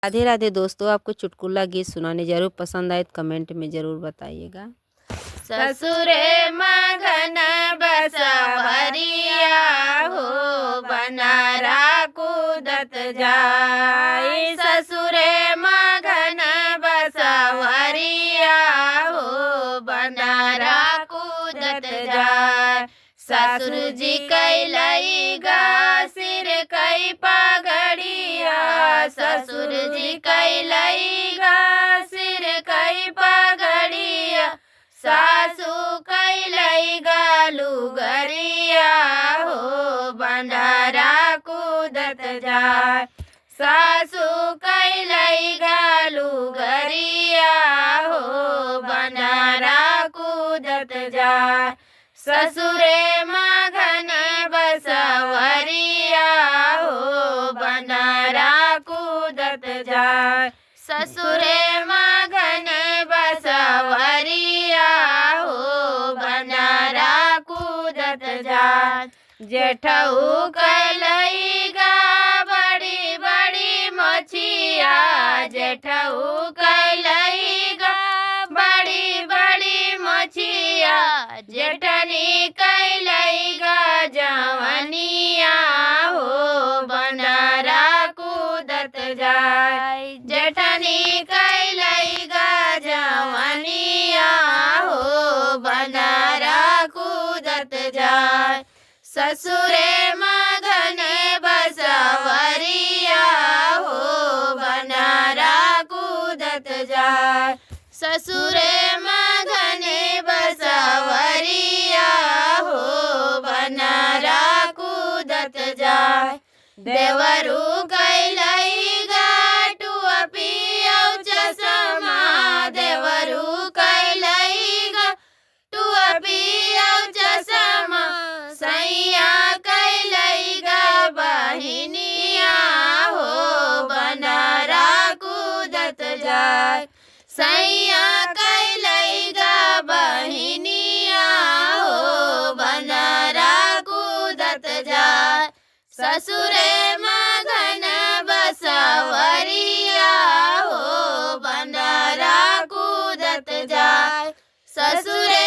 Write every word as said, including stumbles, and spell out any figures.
राधे राधे दोस्तों, आपको चुटकुला गीत सुनाने जरूर पसंद आए तो कमेंट में जरूर बताइएगा। ससुरे मगन बसवरिया हो, बनरा कूदत जाय। ससुरे मगन बसवरिया हो, बनरा कूदत जाय। ससुर जी कइलई गा सिर कई पगड़िया, ससुर जी कइलई गा सिर कई पगड़िया। सासू कइलई गा लुगरिया हो, बनरा कूदत जाय। सासू कइलई गा लुगरिया हो, बनरा कूदत जाय। ससुरे मगन बसवरिया हो, बनरा कूदत जाय। ससुरे मगन बसवरिया हो, बनरा कूदत जाय। जेठऊ कइलई गा बड़ी बड़ी मोछिया, जेठऊ कइलई गा बड़ी बड़ी मोछिया। जेठनी कइलई गा जवनिया हो, बनरा कूदत जाय। जेठनी कइलई गा जवनिया हो, बनरा कूदत जाय। ससुरे मगन बसवरिया हो, बनरा कूदत जाय। ससुरे मगन बसवरिया हो, बनरा कूदत जाय। देवरू कइलई गा टुअपी अउ चसमा, देवरू कइलई गा टुअपी अउ चसमा। सैया कइलई गा बहिनिया हो, बनरा कूदत जाय। सैया कइलई गा बहिनिया हो, बनरा कूदत जाय। ससुरे मगन बसवरिया हो, बनरा कूदत जाय। ससुरे